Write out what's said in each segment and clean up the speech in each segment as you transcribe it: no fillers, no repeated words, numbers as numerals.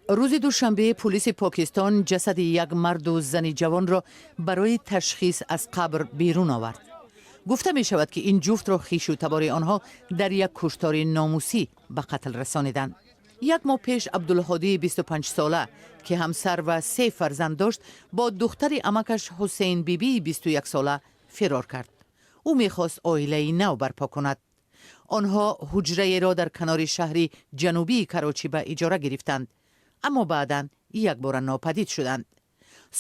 Рӯзи душанбе пулиси Покистон ҷасади як марду зани ҷавонро барои ташхис аз қабр берун овард. Гуфта мешавад, ки ин ҷуфтро хишу табори онҳо дар як куштори номусӣ ба қатл расониданд. Як моҳ пеш Абдулҳодии 25-сола, ки ҳамсар ва се фарзанд дошт, бо духтари амакаш Ҳусейн Бибии 21-сола фирор кард. Ӯ мехост оилаи нав барпо кунад. Онҳо ҳуҷраеро дар канори шаҳри ҷанубии Карочӣ ба иҷора гирифтанд, аммо баъдан якбора нопадид шуданд.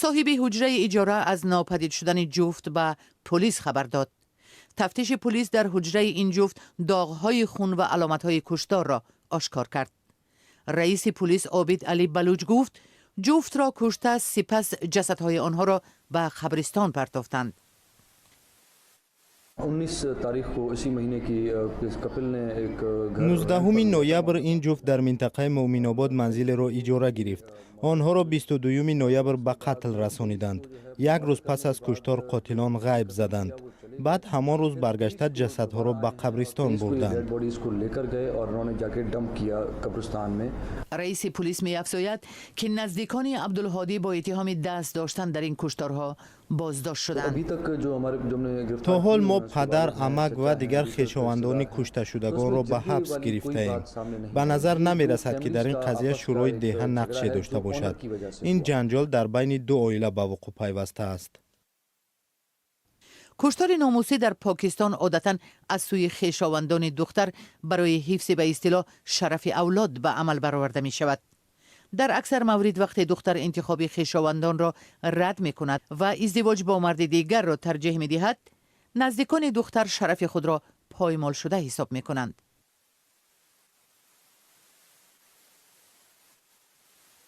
Соҳиби ҳуҷраи иҷора аз нопадид шудани ҷуфт ба полис хабар дод. Тафтиши полис дар ҳуҷраи ин ҷуфт доғҳои хун ва аломатҳои кушторро ошкор кард. Раиси пулис Обид Алӣ Балуҷ гуфт, ҷуфтро кушта, сипас ҷасадҳои онҳоро ба қабристон партофтанд. 19 तारीख को इसी महीने की कपिल ने एक घर 19 ноябр ин ҷуфт дар минтақаи Муъминобод манзилеро иҷора гирифт. Онҳоро 22 ноябр ба қатл расониданд. Як рӯз пас аз куштор қотилон ғайб заданд. Баъд ҳамон рӯз баргашта, ҷасадҳоро ба қабристон бурданд. डेड बॉडीज को लेकर गए और उन्होंने जाके डंप किया कब्रिस्तान में। Раиси пулис меафзояд, ки наздикони Абдулҳодӣ бо иттиҳоми даст доштан дар ин кушторҳо боздошт шуданд. अभी तक जो हमारे जो हमने गिरफ्तार То ҳол мо падар, амак ва дигар хешовандони кушташудагонро ба ҳабс гирифтаем. Ба назар намерасад, ки дар ин қазия шӯрои деҳа нақше дошта бошад. Ин ҷанҷол дар байни ду оила ба вуқӯъ пайвастааст. Куштори номусӣ дар Покистон одатан аз сӯи хешовандони духтар барои ҳифзи ба истилоҳ шарафи авлод ба амал бароварда мешавад. Дар аксар маврид, вақте духтар интихоби хешовандонро рад мекунад ва издивоҷ бо марди дигарро тарҷеҳ медиҳад, наздикони духтар шарафи худро поймол шуда ҳисоб мекунанд.